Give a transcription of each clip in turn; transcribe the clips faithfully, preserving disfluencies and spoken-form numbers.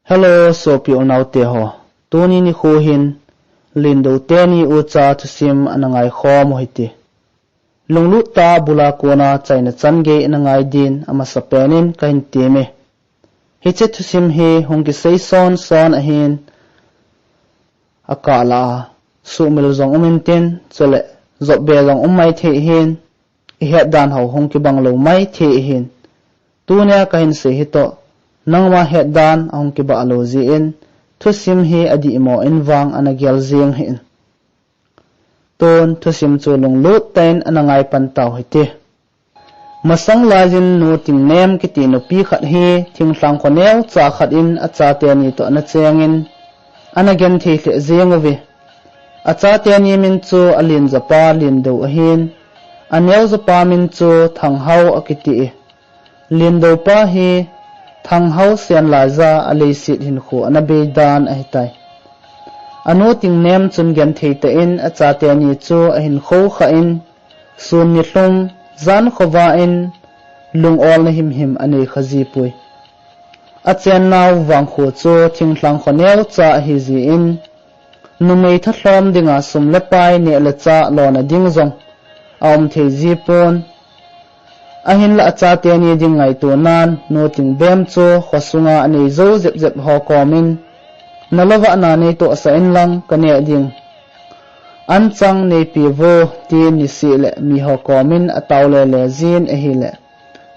Hello, sopi unaute ho. Tuni nikho hin Lindo teni ucha thusim ana ngaikhom u hite. Lunglut tah a bula kona chaina chan gei ana ngai din amasapen in kahin temme. Hiche thusim hi hung kisei son son ahin, akah lah a suhmil jong um intin, chule jopbe jong um maithei ahin, ihet dan ho hung kibang lou maithei ahin. Tunia kahin sei hi toh, nangma het dan ahung kibah lou jeh in, thusim hi adihmo in vang ana gel jeng hih in. Tun thusim chu lunglut tah in ana ngaipan tau hite. Masang laiyin Nu Tingnem kiti nupi khat hi thinglhang kho neocha khat in achate ni toh ana chengin, ana genthei lheh jeng uve. Achate ni min chu alenjapa Lindo ahin, aneojapa min chu Thanghao akiti e. Lindo pa hi Thanghao sen laiya aleiset hinkho ana bei dan ahitai. Anu Tingnem chun genthei tah in achate ni chu ahin khoukhah in, sun nilhum, jan khovah in, lungolna himhim anei kha jipoi. Achennau vangkho chu thinglhang kho neocha ahi jeh in, numei thalhom dinga sum le pai neh le chah lona ding jong aum thei jipon. Ahinlah achate ni ding ngaito nan, Nu Tingbem chu khosunga anei jou jepjep ho komin, nalovahna neitohsah inlang kaneh ding anchang neipe vo, tin niseh le miho komin atao lele jin ahile,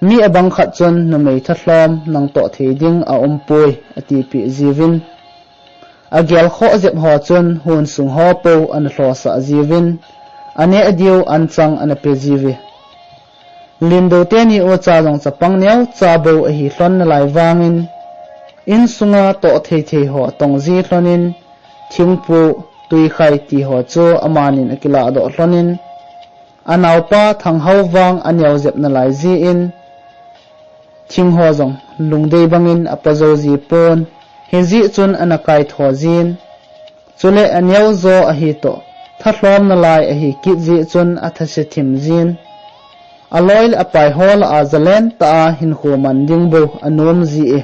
mi abang khat chun numei thalhom nang toh thei ding aumpoi, atipeh jiuvin. Agel khoh jep ho chun hon sung ho pou ana lhosah jiuvin, aneh diu anchang ana pe jiuve. Lindo teni ucha jong chapang neocha bou ahi lhon nalai vangin, insunga toh thei thei ho atong ji lhonin, thingpu, tuikhai ti ho chu amanin akilah doh lhonin, anaopa Thanghao vang aneo jep nalai jeh in, thing ho jong lungdei bangin apa jou jipon, hijeh chun ana kaitho jin. Chule aneo jo ahi toh, thalhom nalai ahi kit jeh chun athase thim jin. Aloi le apai ho lah a jalen tah a hinkho man ding bou anom ji e.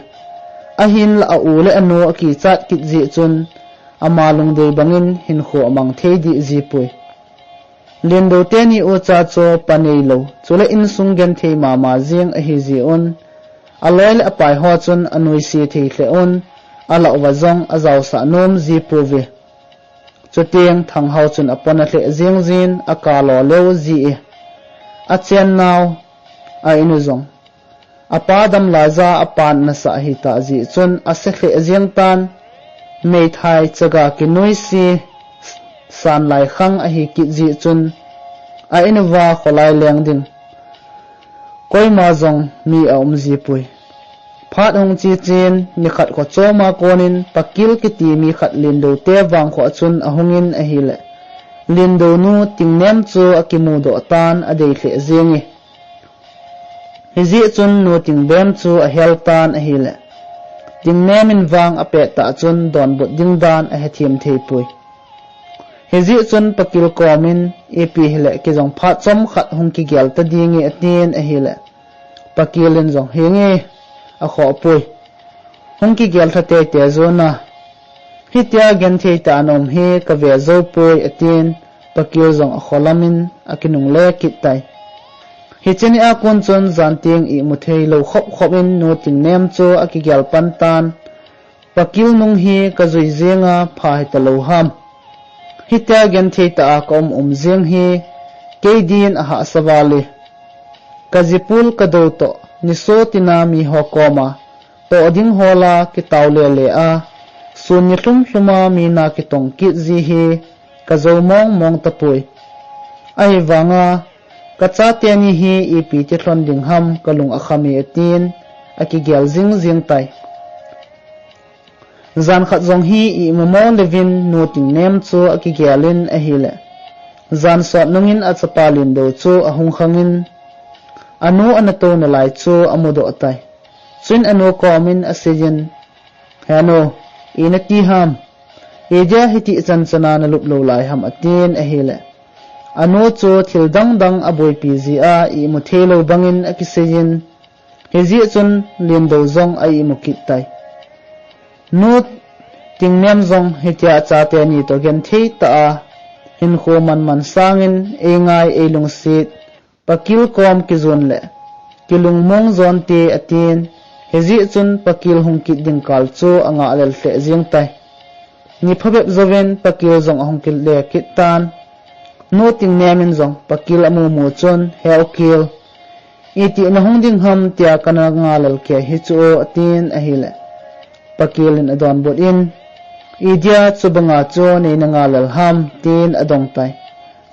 Ahinlah a-u le anu akichat kit jeh chun, ama lungdei bangin hinkho amang thei deh jipoi. Lindo teni ucha chu pa neilou, chule insung genthei mama jeng ahi jeh un, aloi le apai ho chun anuisat thei lheh un, alah uva jong ajaosah nom jipouve. Chuteng Thanghao chun apona lheh jeng jin, akalo leo ji e. Achennau a-in u jong apa dam laiya apan nasah ahitah jeh chun ase lheh jeng tan, meithai chaga kinuise san lai khang ahi kit jeh chun, a-in uva kholai leng ding koima jong mi aum jipoi. Phat hung che chen, nikhat kho choma konin Pakil kiti mi khat Lindo te vangkho a chun ahungin ahile, Lindo nu Tingnem chu akimudoh tan adei lheh jenge. Hijeh chun Nu Tingbem chu ahel tan ahile, Tingnem in vang apet tah chun donbut ding dan ahethem theipoi. Hijeh chun Pakil komin, ipi hile kei jong phat chomkhat hung kigel ta dinge atin ahile, Pakil in jong henge, akhohpoi. Hung kigel tha teitei jona, hitia genthei tah a naum hi kave joupoi atin, Pakil jong akholam in akinungle kit tai. Hiche nia kon chun janteng imu theilou khop khop in Nu Tingnem chu akigel pan tan. Pakil nung hi kajui jenga pha hitalou ham. Hitia genthei tah a kaum um jeng hi kei din ahahsa val e. Kajipul kadou toh, nisotina miho koma toh ding hola kitao lele a, sun nilhum lhuma mi na kitong kit ji hi kajou mong mong tapoi. Ahivanga, kachate ni hi ipi ti lhon ding ham kalung akham e atin, akigel jing jing tai. Jan khat jong hi imu mo leuvin Nu Tingnem chu akigelin ahile, jan sot nungin achapa Lindo chu ahung khangin, anu ana tou nalai chu amudoh tai. Chuin anu komin aseijin, He nu, ina ti ham? Idia hiti chan chana nalup lou lai ham atin ahile, anu chu thil dang dang aboipi jia imu theilou bangin akiseijin, hijeh chun Lindo jong a imu kit tai. Nu Tingnem jong hitia chate ni toh genthei tah a, hinkho manman sangin eingai eilungset, Pakil kom kijun le kilungmong jonte atin, hijeh chun Pakil hung kit ding kal chu angah lel lheh jeng tai. Ni phabep jouvin Pakil jong ahung kile kit tan. Nu Tingnem in jong Pakil amu mu chun, "He U Kil, iti nahung ding ham tia kana ngalel kei hi chu o," atin ahile, Pakil in adonbut in, "Idia chubanga chu neina ngalel ham?" tin adong tai.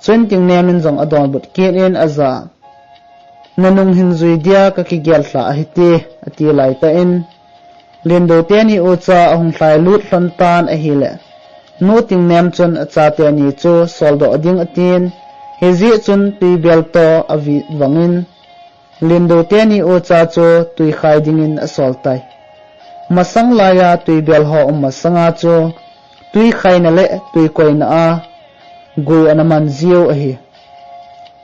Chun Tingnem in jong adonbut kit in aja, "Nanung hin jui dia kakigel lha ahite," ati laitah in, Lindo teni ucha ahung lhailut lhon tan ahile, Nu Tingnem chun achate ni chu soldoh ding atin, hijeh chun tuibel toh avit vangin, Lindo teni ucha chu tuikhai dingin asol tai. Masang laiya tuibel ho um masanga chu tuikhaina le tuikoina a gui ana man jiu ahi.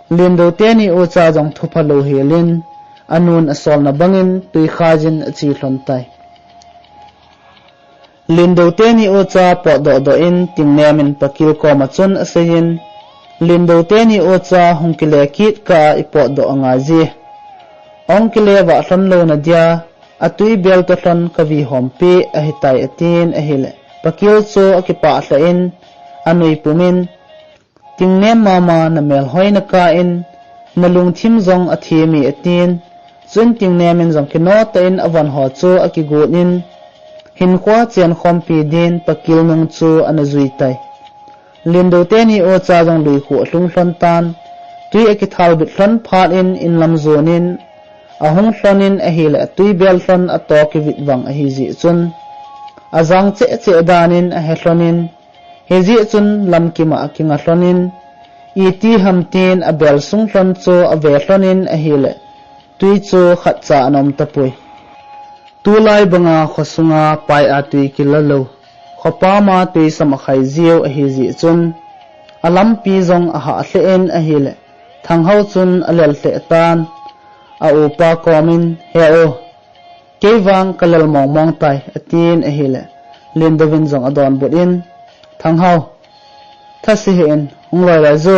Lindo teni ucha jong thupha lou helin, anun asolna bangin tuikhai jin ache lhon tai. Lindo teni ucha potdoh doh in Tingnem in Pakil koma chun aseiyin, "Lindo teni ucha hung kile kit kah a ipotdoh angai ji. Ahung kile vah lhon louna dia, atuibel toh lhon kavihompi ahitai," atin ahile, Pakil chu akipah lheh in, anui pumin, "Tingnem mama, namel hoi nakai in, nalungthim jong athem e," atin. Chun Tingnem in jong kino tah in avon ho chu akigot in, hinkhoa chenkhompi din Pakil nung chu ana jui tai. Lindo teni ucha jong lui khu alhung lhon tan, tui akithal bit lhon phat in inlam jon in ahung lhon in ahile, atuibel lhon atoh kivit vang ahi jeh chun, ajang cheh cheh dan in ahe lhon in, hijeh chun lamkim a akinga lhon in, iti ham tin abel sung lhon chu ave lhon in ahile, tui chu khatcha ana um tapoi. Tulai banga khosunga pai a tui kila lou, khopam a tui sam akhai jiu ahi jeh chun, alampi jong ahah lheh in ahile, Thanghao chun alel lheh tan, aupa komin, "He u, kei vang kalel mong mong tai," atin ahile, Lindo in jong adonbut in, "Thanghao, thase hih in, hung loi loi ju,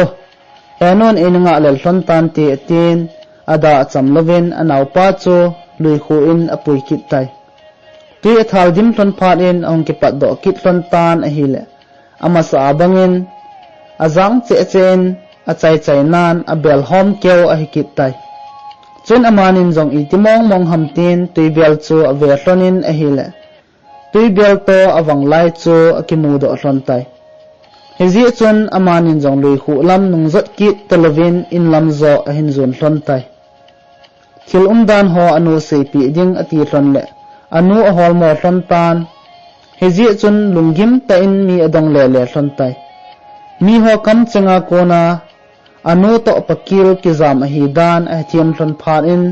he nun eina ngah lel lhon tante," atin, ada acham louvin anaopa chu lui khu in apui kit tai. Tui athal dim lhon phat in ahung kipatdoh kit lhon tan ahile, amasa a bangin, ajang cheh cheh in, achai chai nan abel hom keu ahi kit tai. Chun amanin jong iti mong mong ham tin tuibel chu ave lhon in ahile, tuibel toh avang lai chu akimudoh lhon tai. Hijeh chun amanin jong lui khu lam nung jot kit talouvin inlam joh ahin jon lhon tai. Thil umdan ho anu seipeh ding ati lhon le, anu ahol mo lhon tan. Hijeh chun lunggim tah in mi adong le le lhon tai. Miho kamchenga kona, anu toh Pakil kijam ahi dan ahethem lhon phat in,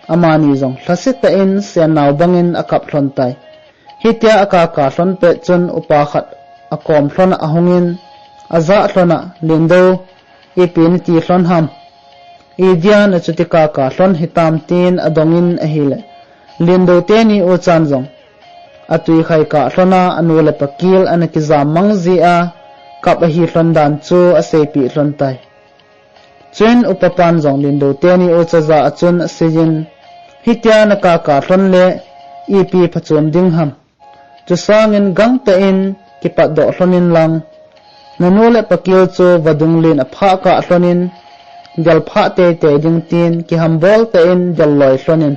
amani jong lhasetah in sennao bangin akap lhon tai. Hitia akaka lhon pet chun upa khat akom lhon a ahungin, ajah lhon a, "Lindo, ipi nati lhon ham? Idia nachuti kaka lhon hitam?" tin adongin ahile, Lindo teni uchan jong atui khai kah lhon a, anu le Pakil ana kijam mang jeh a kap ahi lhon dan chu aseipeh lhon tai. Chun upa pan jong Lindo teni ucha jah a chun aseiyin, "Hitia nakaka lhon le ipi phachom ding ham? Chusangin gangtah in kipatdoh lhon in lang. Nanu le Pakil chu vadung len aphah kah lhon in, del phah teitei ding tin kihambol tah in del loi lhon in,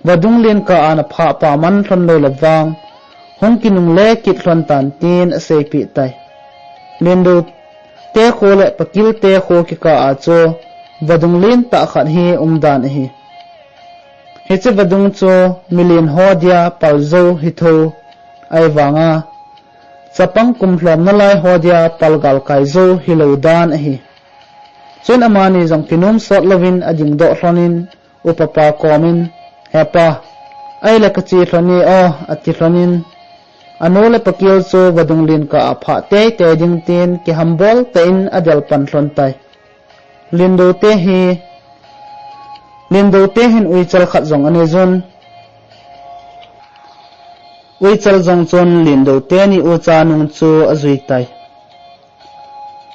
vadung len kah a naphah paman lhon lou le vang, hung kinungle kit lhon tan," tin aseipeh tai. Lindo te kho le Pakil te kho kikah a chu vadung len tah khat hi umdan ahi. Hiche vadung chu milen ho dia pal jou hitho ahi vanga, chapang kum lhom nalai ho dia pal galkai jou hilou dan ahi. Chun amani jong kinom sot louvin adingdoh lhon in, upa pa komin, "He pa, ahile kache lhon e o," ati lhon in, anu le Pakil chu vadung len kah a phah teitei ding tin kihambol tah in adel pan lhon tai. Lindo te hi, Lindo te hin uichal khat jong anei jun. Uichal jong chun Lindo teni ucha nung chu ajui tai.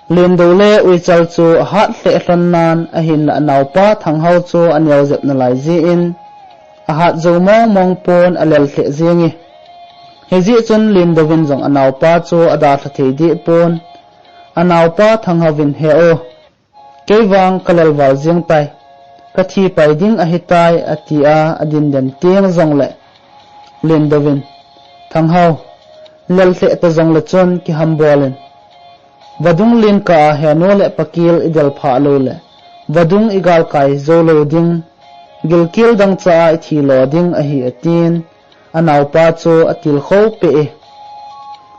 Lindo le Uichal chu ahat lheh lhon nan ahinla anaopa Thanghao chu aneo jep nalai jeh in, ahat jou mong mong pon alel lheh jeng e. Hijeh chun Lindo vin jong anaopa chu adalha thei deh pon. Anaopa Thanghao vin, "He o, kei vang kalel val jeng tai, kathi pai ding ahitai," atia adin den teng jongle Lindo vin, "Thanghao, lel lheh ta jongle chun kihambol in. Vadung len kah a Henu le Pakil idel phah lou le, vadung igalkai jou lou ding, gilkel dangcha a ithi lo ding ahi," atin, anaopa chu atilkhou peh e.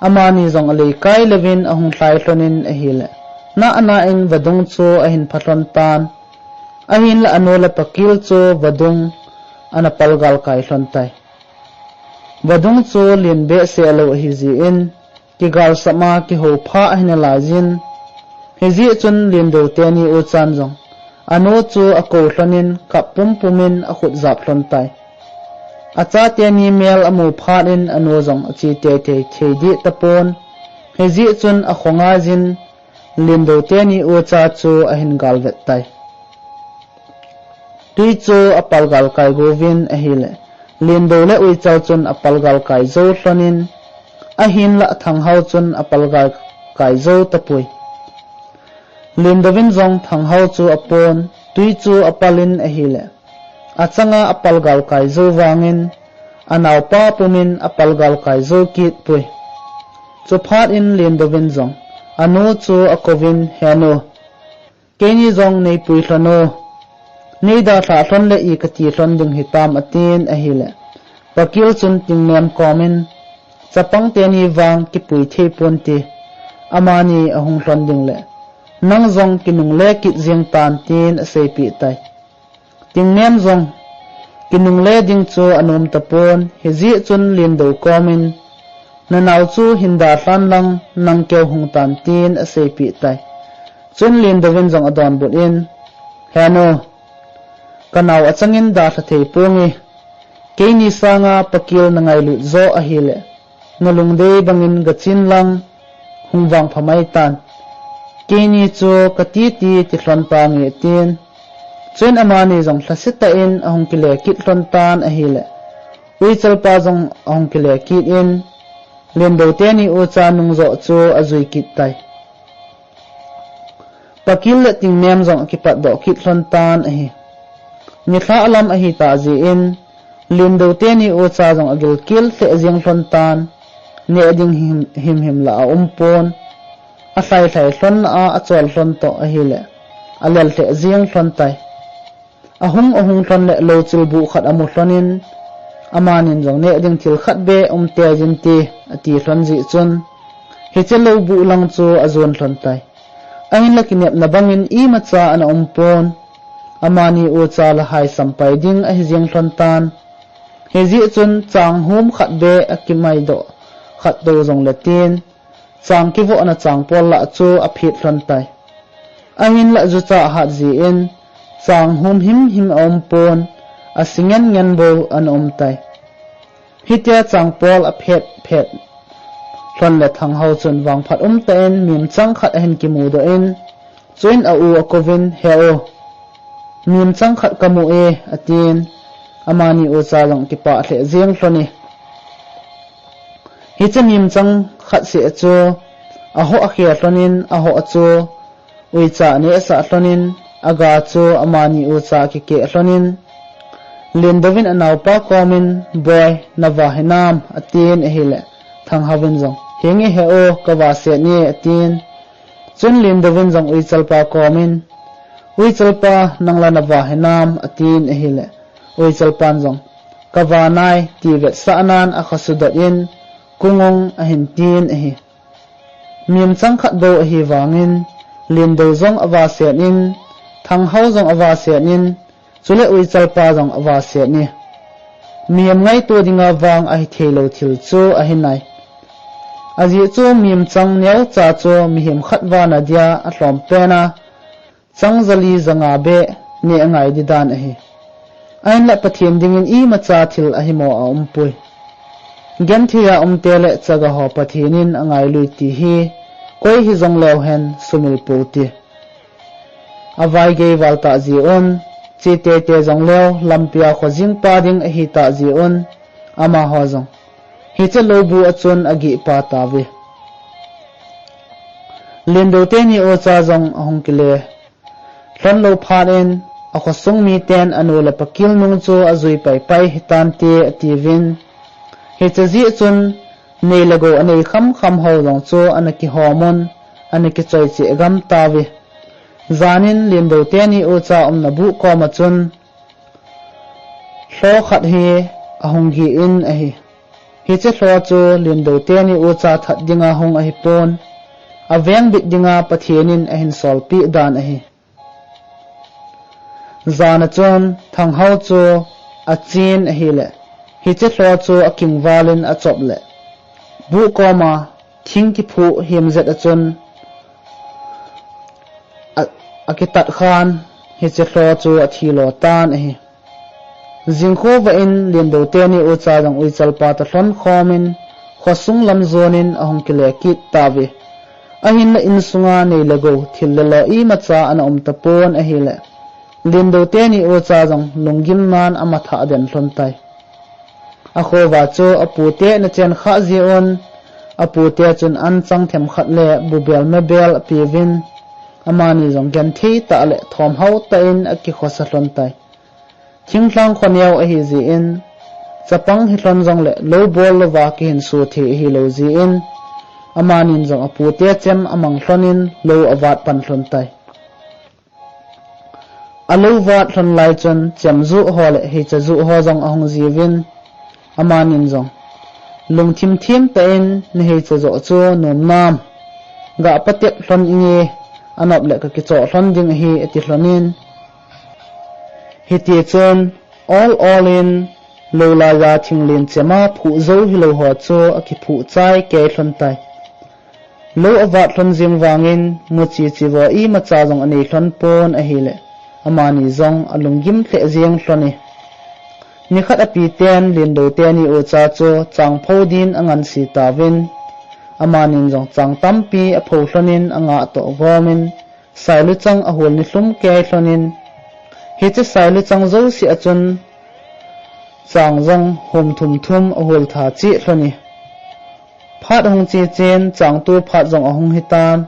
Amani jong alei kai louvin ahung lhai lhon in ahile, na ana in vadung chu ahin pha lhon tan. Ahinla Henu le Pakil chu vadung ana pal galkai lhon tai. Vadung chu len behseh lou ahi jeh in, kigalsam a kihou pha ahi nalai jin. Hijeh chun Lindo teni uchan jong anu chu akou lhon in kap pumpum in akhut jap lhon tai. Acha teni mel amu phat in anu jong ache teitei thei deh tapon. Hijeh chun akhongai jin Lindo teni ucha chu ahin galvet tai. Tui chu apal galkai gouvin ahile, Lindo le Uichal chun apal galkai jou lhon in, ahinla Thanghao chun apal galkai jou tapoi. Lindo vin jong Thanghao chu apon, tui chu apal in ahile, achanga apal galkai jou vangin, anaopa pumin apal galkai jou kit poi. Chuphat in Lindo vin jong anu chu akouvin, "Henu, keini jong neipui lhon o, neidalhah lhon le i kati lhon ding hitam," atin ahile, Pakil chun Tingnem komin, "Chapang teni vang kipui thei ponte, amani ahung lhon ding le, nang jong kinungle kit jeng tan," tin aseipeh tai. Tingnem jong kinungle ding chu anom tapon, hijeh chun Lindo komin, "Nanao chu hin dalhan lang nang keu hung tan," tin aseipeh tai. Chun Lindo vin jong adonbut in, "Henu, kanao achangin dalha thei ponge, keini sanga Pakil nangailut jo ahile, nalungdei bangin gachen lang hung vangpha mai tan. Keini chu kati ti ti lhon tange," tin. Chuin amani jong lhasetah in ahung kile kit lhon tan ahile, Uichal pa jong ahung kile kit in, Lindo teni ucha nung joh chu ajui kit tai. Pakil le Tingnem jong akipatdoh kit lhon tan ahi. Nilhah lam ahitah jeh in, Lindo teni ucha jong agilkel lheh jeng lhon tan, neh ding him, himhim la aum pon, alhai lhai lhon a achol lhon toh ahile, alel lheh jeng lhon tai. Ahung ahung lhon le lou chilbuh khat amu lhon in, amanin jong neh ding thil khat beh um tei jin te ati lhon jeh chun, hiche lou buh lang chu ajon lhon tai. Ahinla kinepna bangin imacha ana um pon, amani ucha la haisam pai ding ahi jeng lhon tan. Hijeh chun chang hum khat beh akimaidoh khat tou jongle tin, chang kivohna changpol lah chu aphet lhon tai. Ahinla jucha ahat jeh in, chang hum himhim aum pon, asi ngen ngen bou ana um tai. Hitia changpol aphet phet lhon le Thanghao chun vangphat umtah in mimchang khat ahin kimudoh in, chuin a-u akouvin, "He u, mimchang khat kamu e," atin, amani ucha jong kipah lheh jeng lhon e. Hiche mimchang khat seh chu ahoh akhe lhon in, ahoh chu uicha anehsah lhon in, aga chu amani ucha akikeh lhon in, Lindo vin anaopa komin, "Boi, nava hinam?" atin ahile, Thanghao vin jong, "Henge he u, kava set e," atin. Chun Lindo vin jong Uichal pa komin, "Uichal pa, nang la nava hinam?" atin ahile, Uichal pan jong, "Kava nai," ti vetsah nan akhasudot in, "Kungong," ahin tin ahi. Mimchang khat bou ahi vangin, Lindo jong ava set in, Thanghao jong ava set in, chule Uichal pa jong ava set e. Mihem ngaito dinga vang ahi theilou thil chu ahi nai. Ajeh chu mimchang neocha chu mihem khat vana dia alhom pen a, chang jali janga beh neh angai di dan ahi. Ahinla Pathen dingin imacha thil ahimo aumpoi. Genthei a umte le chaga ho Pathen in angailui ti hi, koi hijong leu hen sumil pou ti. Avaigei val tah jeh un, che teitei jong leu, lampi a kho jing pa ding ahi tah jeh un, amaho jong hiche loubu a chun ageh pa tauve. Lindou teni ucha jong ahung kile lhon lou phat in, akhosung miten anu le pa kil nung chu ajui paipai hitante atiuvin, hiche jeh chun nei le gou anei khamkham ho jong chu ana kihom un, ana kichoi cheh gam tauve. Jan in Lindou teni ucha umna buh kom a chun lho khat hi ahung geh in ahi. Hiche lho chu Lindou teni ucha that dinga hung ahipon, avengbit dinga Pathen in ahin solpeh dan ahi. Jan a chun Thanghao chu achen ahile, hiche lho chu akingval in achop le, buh kom a thing kiphuh himjet a chun a, akitat khan, hiche lho chu athi lo tan ahi. Jingkhovah in Lindou teni ucha jong uichal pa toh lhon khom in, khosung lam jon in ahung kile kit tauve. Ahinla insunga nei le gou, thil le lo imacha ana um tapon ahile, Lindou teni ucha jong lunggim nan amatha den lhon tai. Akhovah chu apute ana chen khah jeh un, apute chun anchang themkhat le bubel mebel apeuvin, amani jong genthei tah le thomhao tah in akikhosa lhon tai. Thinglhang khoneo ahi jeh in, chapang hi lhon jongle lou bol louva kihinso thei ahi lou jeh in, amanin jong apute chem amang lhon in lou avat pan lhon tai. Alou vat lhon lai chun chem juh ho le heicha juh ho jong ahung jiuvin, amanin jong, lungthim thim tah in, na heicha joh chu nom nam, gah patep lhon inge, anop le kakichoh lhon ding ahi, ati lhon in, hiti chun, ol ol in, lou laiya thinglen chem a phuh jou hilou ho chu akiphuh chai kei lhon tai. Lou avat lhon jing vangin, muchi chivo imacha jong anei lhon pon ahile, amani jong alunggim lheh jeng lhon e. Nikhat apiten Lindou teni ucha chu chang pho din angansi tauvin, amanin jong chang tampi apho lhon in angah toh gom in, sailuchang ahol nilhum kei lhon in, hiche sailuchang jouse a chun chang jong hum thum thum ahol tha cheh lhon e. Phat ahung che chen, chang tu phat jong ahung hitan.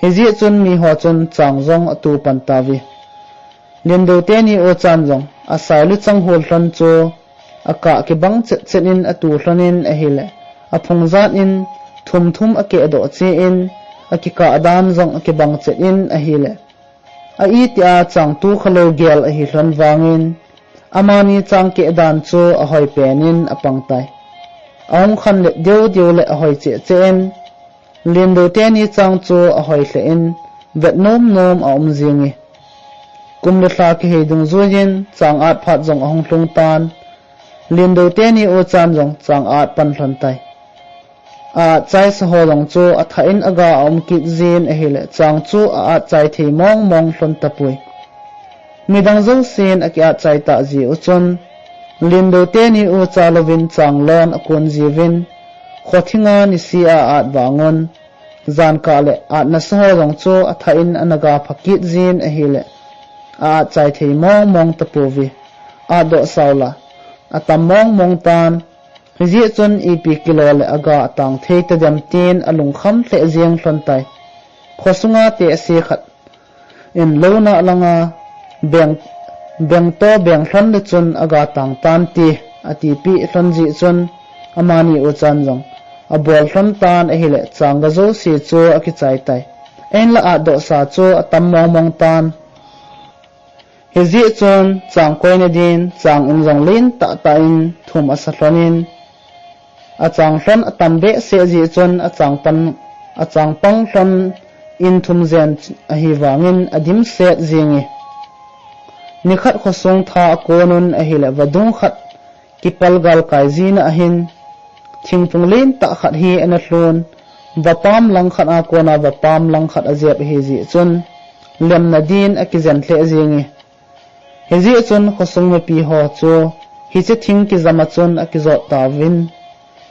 Hijeh chun miho chun chang jong atu pan tauve. Lindou teni uchan jong asailuchang hol lhon chu akah kibang chet chet in atu lhon in ahile, aphung jan in thum thum akeh doh cheh in, akikah dan jong akibang chet in ahile, a itia chang tu khalou gel ahi lhon vangin, amani chang keh dan chu ahoi pen in apang tai. Ahung khanlet deu deu le ahoi cheh cheh in, Lindou teni chang chu ahoi lheh in, vet nom nom aum jing e. Kum le lha kihei dungjuiyin chang at phat jong ahung lhung tan, Lindou teni uchan jong chang at pan lhon tai. A-at chaisa ho jong chu athah in aga aum kit jin ahile, chang chu a-at chai thei mong mong lhon tapoi. Midang jousen aki-at chai tah jeh u chun, Lindou teni ucha louvin chang lon akon jiuvin, khothinga nisea a-at vangun, jankah le at nasa ho jong chu athah in ana ga pha kit jin ahile, a-at chai thei mong mong tapouve. At doh sao la, atam mong mong tan. Hijeh chun ipi kilo le aga atang thei tadem tin alungkham lheh jeng lhon tai. Khosunga tehse khat in lou nah langa beng, beng to beng lhon le chun aga tang tan ti atipeh lhon jeh chun, amani uchan jong abol lhon tan ahile, chang ga jouse chu akichai tai. Ahinla at doh sa chu atam mong mong tan. Hijeh chun chang koina din chang in jong len tah tah in thum asa lhon in, achang lhon atam behseh jeh chun achang pan, achang pang lhon in thum jen ahivangin adimset jeng e. Nikhat khosung tha akon un ahile, vadung khat kipal galkai jin ahin, thingphung len tah khat hi ana lhun, vapam lang khat a kona vapam lang khat ajep ahi jeh chun, lemna din akijen lheh jeng e. Hijeh chun khosung mipi ho chu hiche thing kijam a chun akijot tauvin,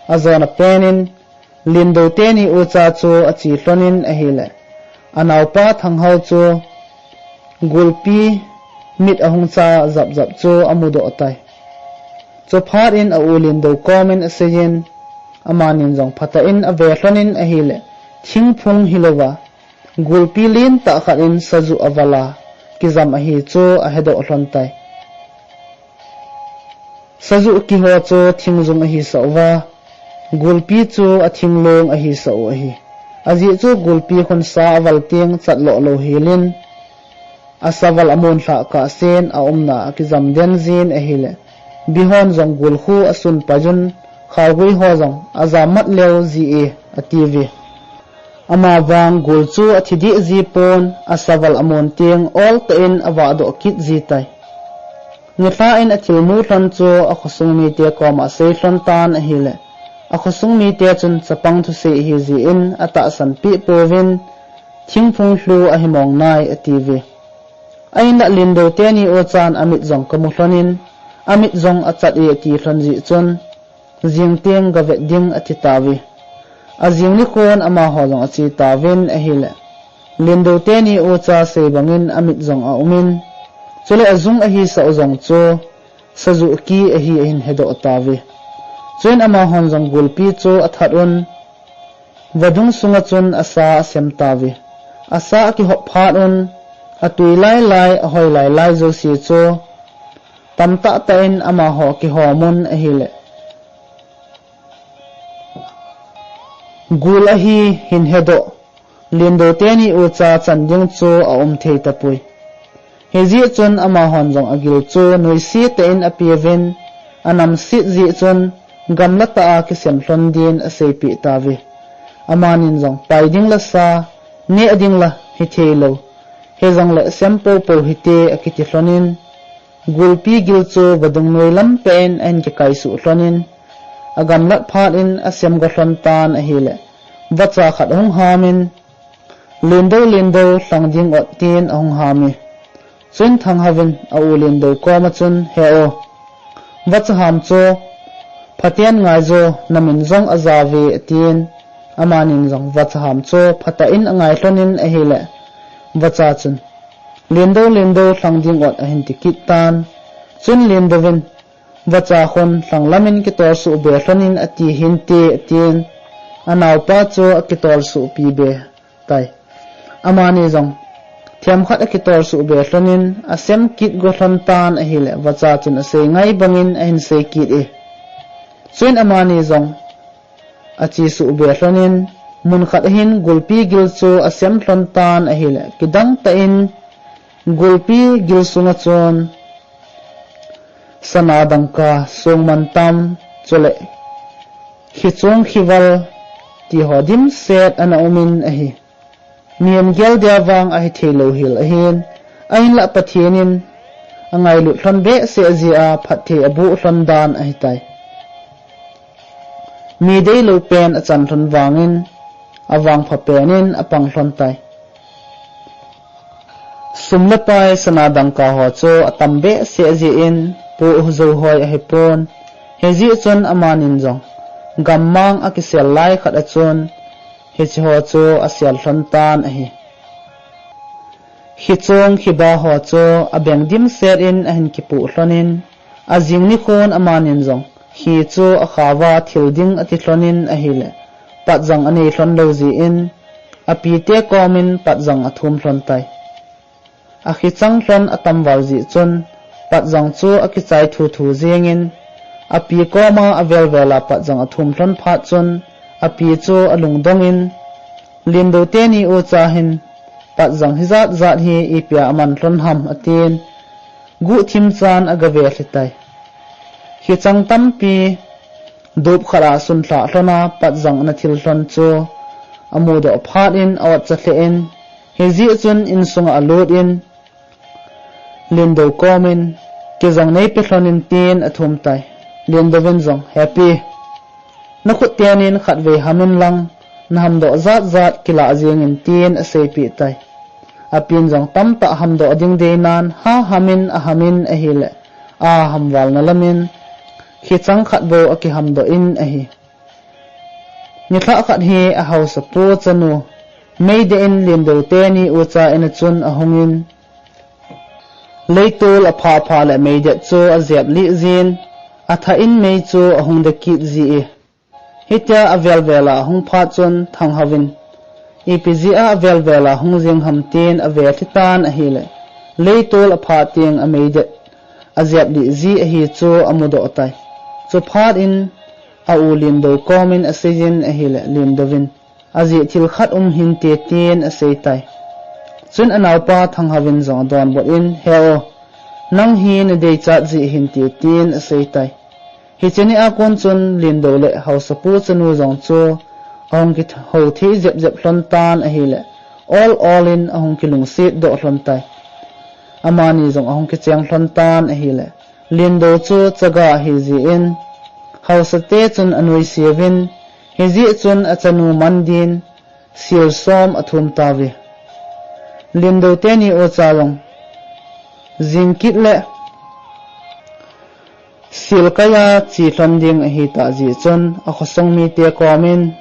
Ajona penin, Lindo teni ucha chu ache lhonin ahile, anaopa Thanghao chu gulpi mit ahung cha japjap chu amudoh tai. Chuphat in a-u Lindo komin aseiyin, amanin jong phatah in ave lhonin ahile, thingphung hilouva, gulpi lentah khat in sajuh aval a kijam ahi chu ahedoh lhon tai. Sajuh kiho chu thingjung ahisah uva, gulpi chu athinglong ahisah u ahi. Ajeh chu gulpi khun sa aval teng chatloh lou helin, asaval amun lhah kahsen aumna akijam den jin ahile, bihon jong gul khu asun paiyun, khaogui ho jong ajam mat leu ji e, atiuve. Amavang gul chu athi deh ji pon, asaval amun teng oltah in avahdoh kit ji tai. Nilhah in athilmu lhon chu akhosung mite koma asei lhon tan ahile, akhosung mite chun chapang thusei ahijeh in atahsan peh pouvin, thingphung lhu ahimong nai atiuve. Ahinlah Lindo teni uchan amit jong kamu lhonin, amit jong achat e ati lhon jeh chun, jing teng gavet ding atitauve. Ajing nikhon amaho jong ache tauvin ahile, Lindo teni ucha sei bangin amit jong aumin, chule ajung ahisah u jong chu sajuh ki ahi ahin hedoh tauve. Chuin amahon jong gulpi chu athat un, vadung sunga chun asa asem tauve. Asa akihop phat un, atui lailai, ahoi lailai jouse chu tamtah tah in amaho akihom un ahile, gul ahi hin hedoh, Lindo teni ucha chan ding chu aum thei tapoi. Hijeh chun amahon jong agil chu nuisat tah in apeuvin, anamset jeh chun gamla tah a kisem lhon din aseipeh tauve. Amanin jong pai ding la sa, neh ding la hithei lou, hijongle sem poupou hite akiti lhonin, gulpi gil chu vadung noi lam peh in ahin kikaisuh lhonin, agamlat phat in asem go lhon tan ahile, vacha khat ahung hamin, Lindo, Lindo, lhang ding ot, tin ahung hami. Chuin Thanghaovin a-u Lindo koma chun, He-o, vacha ham chu phaten ngaijo, namin jong ajao ve, atin. Amanin jong vacha ham chu phatah in angai lhonin ahile, vacha chun, Lindo, Lindo, lhang ding ot, ahin ti kit tan. Chuin Lindoin, Vacha khun lhanglamin kitol suh be lhonin ati hinte, atin. Anaopa chu akitol suhpi be tai. Amani jong themkhat akitol suh be lhonin asem kit go lhon tan ahile, vacha chun asei ngai bangin ahin sei kit e. Chuin amani jong achesuh be lhonin, munkhat ahin gulpi gil chu asem lhon tan ahile, kidang tah in gulpi gil sunga chun sana dangka, songmantam, chule khichung khival tiho dimset ana umin ahi. Mihem gel dia vang ahithei lou hel ahin, ahinlah Pathen in angailut lhon behseh jeh a phatthei aboh lhon dan ahitai. Mi deilou pen achan lhon vangin, avangpha pen in apang lhon tai. Sum le pai sana dangka ho chu atam behseh jeh in, pu u jou hoi ahipon, hijeh chun amanin jong gammang akisel lai khat a chun, hiche ho chu asel lhon tan ahi. Khichung khiba ho chu abeng dimset in ahin kipoh lhonin, ajing nikhon amanin jong khi chu akhaova thil ding ati lhonin ahile, patjang anei lhon lou jeh in, apite komin patjang athum lhon tai. Akhichang lhon atam val jeh chun, patjang chu akichai thuthu jengin, api koma avel vel a patjang athum lhon phat chun, api chu alungdongin, Lindo teni ucha hin, patjang hijat jat hi ipia aman lhon ham, atin, guhthim chan agave lhih tai. Khichang tampi dup khat a sunlhah lhon a patjang ana thil lhon chu amudoh phat in a-otcha lheh in, hijeh chun insunga alut in, Lindo komin, Kei jong neipe lhonin, tin athum tai. Lindoin jong, He pi, nakhut tenin khatvei hamin lang, nahamdoh jat jat kilah jengin, tin aseipeh tai. Apin jong tamtah hamdoh ding deinan, ha hamin ahamin ahile, aham valna lamin, khichang khat bou akihamdoh in ahi. Nilhah khat hi a haosapu chanu, Meideh in Lindo teni ucha in a chun ahungin, leitol aphah phah le Meideh chu ajep lih jin, athah in mei chu ahung de kit ji e. Hitia avel vel a ahung phat chun Thanghauvin, ipi jeh a avel vel a hung jing ham tin ave lhi tan ahile, leitol aphah teng a Meideh ajep lih ji ahi chu amudoh tai. Chuphat in a u Lindo komin aseijin ahile, Lindouvin, ajeh thil khat um hinte tin asei tai. Chun anaopa Thanghauvin jong adonbut in, he o, nang hi nadei chat jeh hinte tin asei tai. Hiche ni a kon chun Lindo le haosapu chanu jong chu ahung kihou thei jep jep lhon tan ahile, ol ol in ahung kilungset doh lhon tai. Amani jong ahung kicheng lhon tan ahile, Lindo chu chaga ahi jeh in, haosate chun anuisat uvin, hijeh chun achanu man din, sil som athum tauve. Lindo teni ucha jong, jingkit le sil kai a che lhon ding ahitah jeh chun, akhosung mite komin,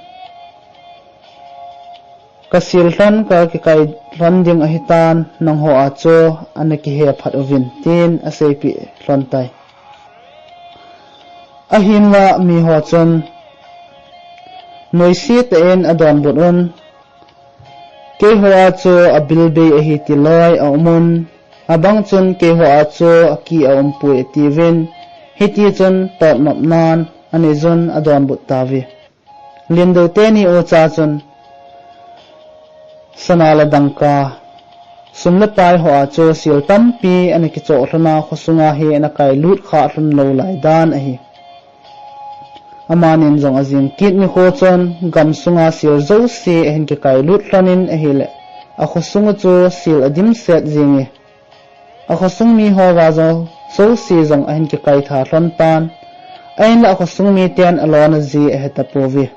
kasil lhon, kakikai lhon ding ahitan, nangho a chu ana kihe phat uvin, tin aseipeh lhon tai. Ahinla miho chun nuisat tah in adonbut un, keiho a chu abilbei ahi ti loi aumun, abang chun keiho a chu aki aumpoi atiuvin, hiti chun totnopnan anei jun adonbut tauve. Lindo teni ucha chun, sana le dangka, sum le pai ho a chu sil tampi ana kichoh lhon a, khosunga hi ana kailut kha lhon lou lai dan ahi. Amanin jong ajingkit nikho chun gamsunga sil jouse ahin kikailut lhonin ahile, akhosung u chu sil adimset jenge. Akhosung miho va jong jouse jong ahin kikaitha lhon tan, ahinla akhosung miten alona ji ahetapouve.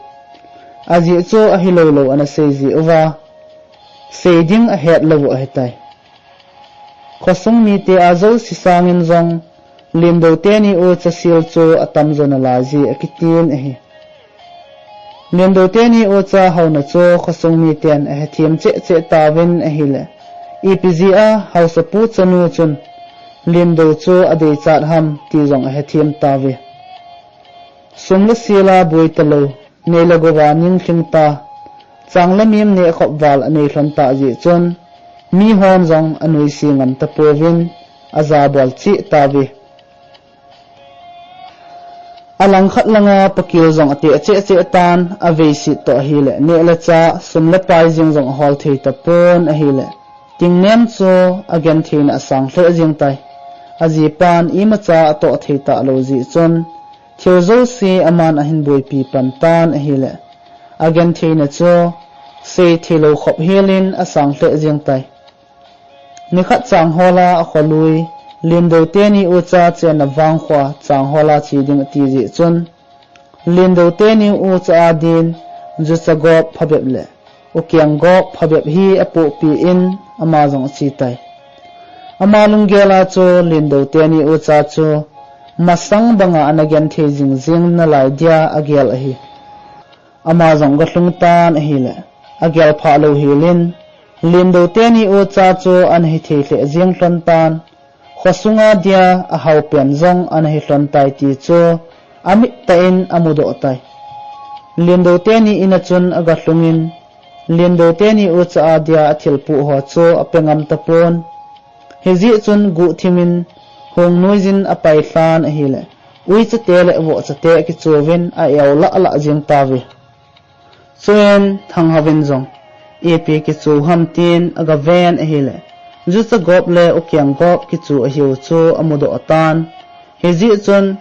Ajeh chu ahiloulou ana sei ji uva, sei ding ahetlou u ahitai. Khosung mite a jouse sangin jong, Lindo teni ucha sil chu atamjo nalai ji akitin ahi. Lindo teni ucha houna chu khosung miten ahethem cheh cheh tauvin ahile, ipi jeh a haosapu chanu chun Lindo chu adeichat ham ti jong ahethem tauve. Sum le sil a boi talou, nei le gou a ninglhing ta, chang le mim nehkhop val anei lhon tah jeh chun, mihon jong anuisat ngam tapouvin, ajabol cheh tauve. Alangkhat langa pakil jong ateh cheh cheh tan, aveiset toh ahile, neh le chah, sum le pai jeng jong ahol thei tapon ahile, Tingnem chu agentheina asang lheh jeng tai. Ajipan imacha atoh thei talou jeh chun, thil jouse aman ahin boipi pan tan ahile, agentheina chu sei theilou khop helin asang lheh jeng tai. Nikhat changhola akholui, Lindo teni ucha chenna vangkhoa changhola che ding ati jeh chun, Lindo teni ucha a din, jucha gop phabep le ukeng gop phabep hi apohpeh in ama jong ache tai. Ama lunggel a chu Lindo teni ucha chu masang banga ana genthei jing jing nalai dia agel ahi. Ama jong agalhung tan ahile, agel phah lou helin, Lindo teni ucha chu ana hithei lheh jeng lhon tan, khosunga dia ahaopen jong ana hilhon tai ti chu amit tah in amudoh tai. Lindo teni in a chun agalhungin, Lindo teni ucha a dia athilpoh ho chu ape ngam tapon. Hijeh chun guhthimin hung nuiyin apai lhan ahile, uichate le vohchate kichouvin a-eu lah lah jeng tauve. Chuin Thanghouvin jong, ipi kichou ham tin agaven ahile, jucha gop le ukeng gop kichou ahiu chu amudoh tan. Hijeh chun,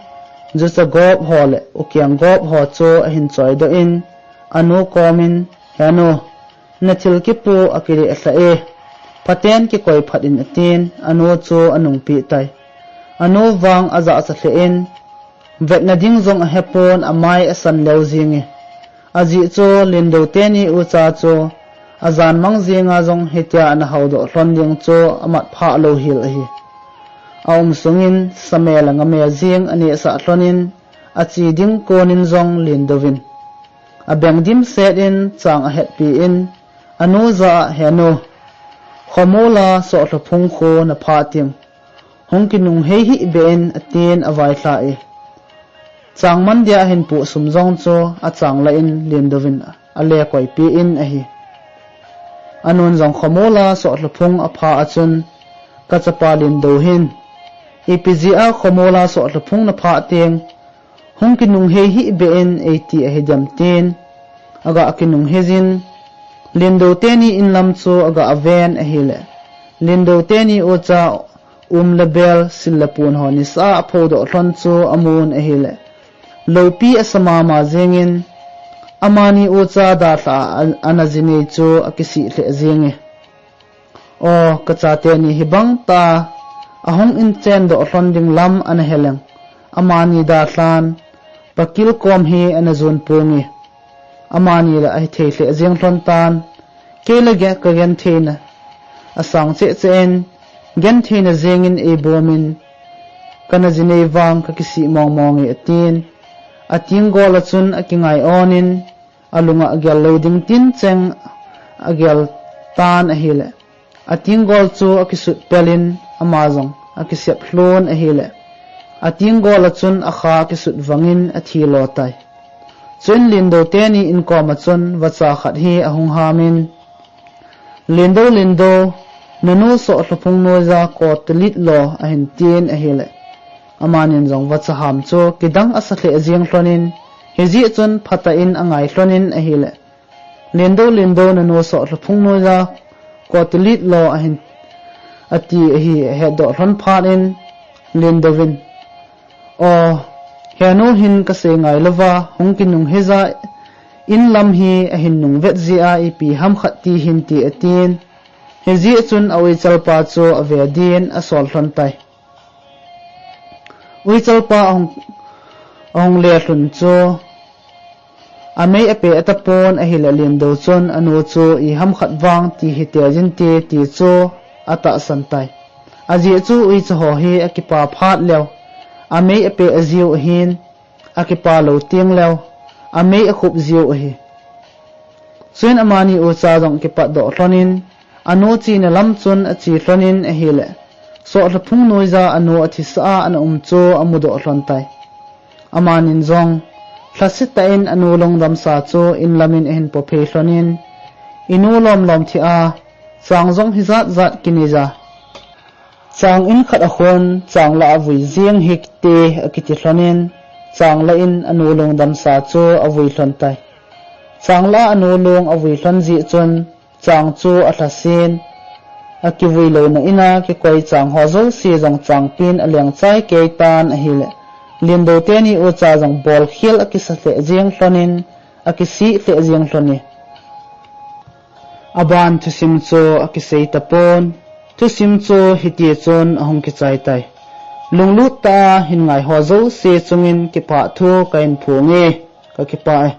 jucha gop ho le ukeng gop ho chu ahin choidoh in, anu komin, he nu, nathil kipu akileh lhah e, phaten kikoi phat in atin, anu chu anungpeh tai. Anu vang ajahcha lheh in, vetna ding jong ahepon amai asan leu jenge. Ajeh chu Lindo teni ucha chu ajan mang jenga jong hitia ana haodoh lhon ding chu amat phah lou hel ahi. Aum sungin samel angame jeng anehsah lhonin, ache ding konin jong Lindouvin, Abeng dimset in chang ahetpi in, anu jah a, "Henu, khomola sohlhaphung khu naphah teng, hung kinunghei hih beh in," atin availhah e. Chang man dia ahin puh sum jong chu achang lah in Lindou vin alekoipi in ahi. Anun jong khomola sohlhaphung aphah a chun, "Kachapa Lindou hin, ipi jeh a khomola sohlhaphung naphah teng, hung kinunghei hih beh in eiti ahi dem?" tin, aga kinunghei jin, Lindou teni in lam chu aga ven ahile, Lindou teni ucha um le bel, sil le pun ho nisa a aphodoh lhon chu amun ahile, loupi asa mama jengin, amani ucha dalha a, ana jinei chu akisih lheh jenge. "O, kachate ni hibang ta ahung inchen doh lhon ding lam ana heleng. Amani dalhan pakil kom hi ana jun ponge. Amani la ahithei lheh jeng lhon tan. Kei la gen, kagentheina asang cheh cheh in, gentheina jengin eibomin, kana jinei vang kakisih mong monge," atin. Atenggol a chun akingai onin, alunga agel lou ding tincheng agel tan ahile, atenggol chu akisut pelin ama jong akisep lhon ahile, atenggol a chun akha akisut vangin athi lo tai. Chuin Lindou teni in kom a chun vacha khat hi ahung hamin, "Lindou, Lindou, nanu sohlhaphung noiya kotlit lo," ahin tin ahile, amanin jong vacha ham chu kidang asa lheh jeng lhonin, hijeh chun phatah in angai lhonin ahile, "Lindou, Lindou, nanu sohlhaphung noiya kotlit lo," ahin ati ahi ahetdoh lhon phat in, Lindou vin, "O, henu hin kasei ngai louva, hung kinunghei ja in lam hi ahin nung vet jeh a ipi ham khat ti hin," ti atin. Hijeh chun a uichalpa chu ave din asol lhon tai. Uichalpa ahung, ahung le lhun chu amei ape atapon ahile, Lindou chun anu chu iham khat vang ti hite jin te ti chu atahsan tai. Ajeh chu uicha ho hi akipa phat leu, amei ape ajiu ahin, akipa lou teng leu, amei akhup jiu ahi. Chuin amani ucha jong kipatdoh lhonin, anu chena lam chun ache lhonin ahile, sohlhaphung noiya anu athisa a ana um chu amudoh lhon tai. Amanin jong lhasetah in anu lungdamsa chu in lamin ahin pophei lhonin, "Inu lomlom thia, chang jong hijat jat kinei ja. Chang in khat a khun chang lah a vui jeng hite," akiti lhonin, chang lah in anu lungdamsa chu avui lhon tai. Chang lah a anu lung avui lhon jeh chun, chang chu alhasen, akivui louna in a kikoi chang ho jouse jong changpen aleng chai kei tan ahile, Lindou teni ucha jong bolkhel akisa lheh jeng lhonin, akisih lheh jeng lhon e. Aban thusim chu akisei tapon, thusim chu hiti chun ahung kichai tai. Lunglut tah a hin ngai ho jouse chungin kipah thu kahin phonge, kakipah e.